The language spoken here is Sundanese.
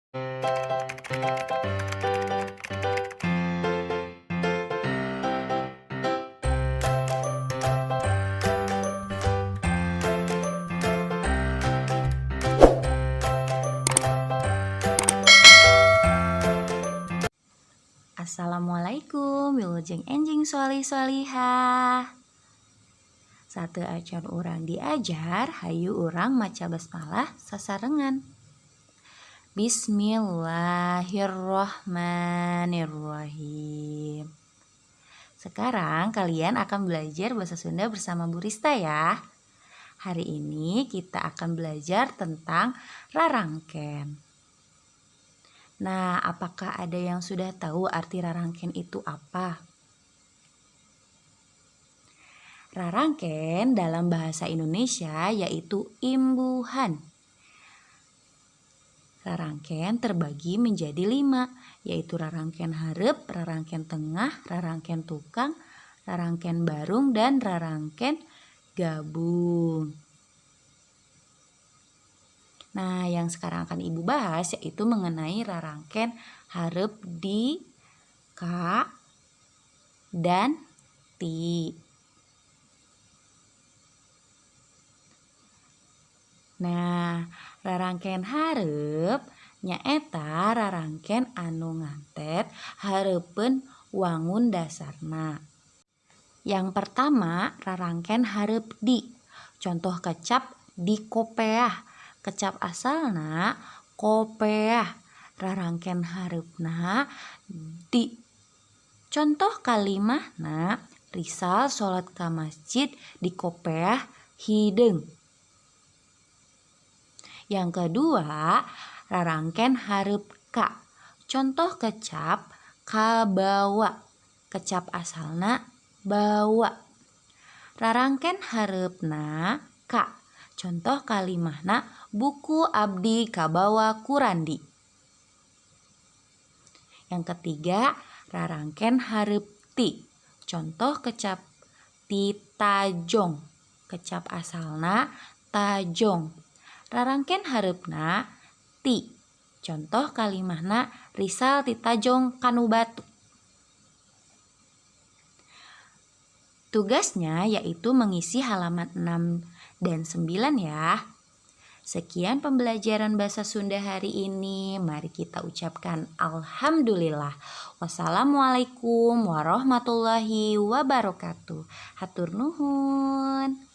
Assalamualaikum, wilujeng enjing solih solihah. Sateuacan urang diajar, hayu urang maca basmalah sasarengan. Bismillahirrahmanirrahim. Sekarang kalian akan belajar bahasa Sunda bersama Bu Rista ya. Hari ini kita akan belajar tentang rarangken. Nah, apakah ada yang sudah tahu arti rarangken itu apa? Rarangken dalam bahasa Indonesia yaitu imbuhan. Rarangken terbagi menjadi 5, yaitu rarangken hareup, rarangken tengah, rarangken tukang, rarangken barung, dan rarangken gabung. Nah, yang sekarang akan Ibu bahas yaitu mengenai rarangken hareup di, ka, dan ti. Nah, rarangken hareup nyaeta rarangken anu ngantet hareupeun wangun dasarna. Yang pertama, rarangken hareup di. Contoh kecap di kopeah. Kecap asalna kopeah, rarangken hareupna di. Contoh kalimahna, Risal salat ka masjid di kopeah hideung. Yang kedua, rarangken hareup ka. Contoh kecap kabawa. Kecap asalna bawa. Rarangken hareupna ka. Contoh kalimahna, buku abdi kabawa ku Randi. Yang ketiga, rarangken hareup ti. Contoh kecap ti tajong. Kecap asalna tajong. Rarangken hareupna ti. Contoh kalimahna, Risal ti tajong kanu batu. Tugasnya yaitu mengisi halaman 6 dan 9 ya. Sekian pembelajaran bahasa Sunda hari ini. Mari kita ucapkan alhamdulillah. Wassalamualaikum warahmatullahi wabarakatuh. Hatur nuhun.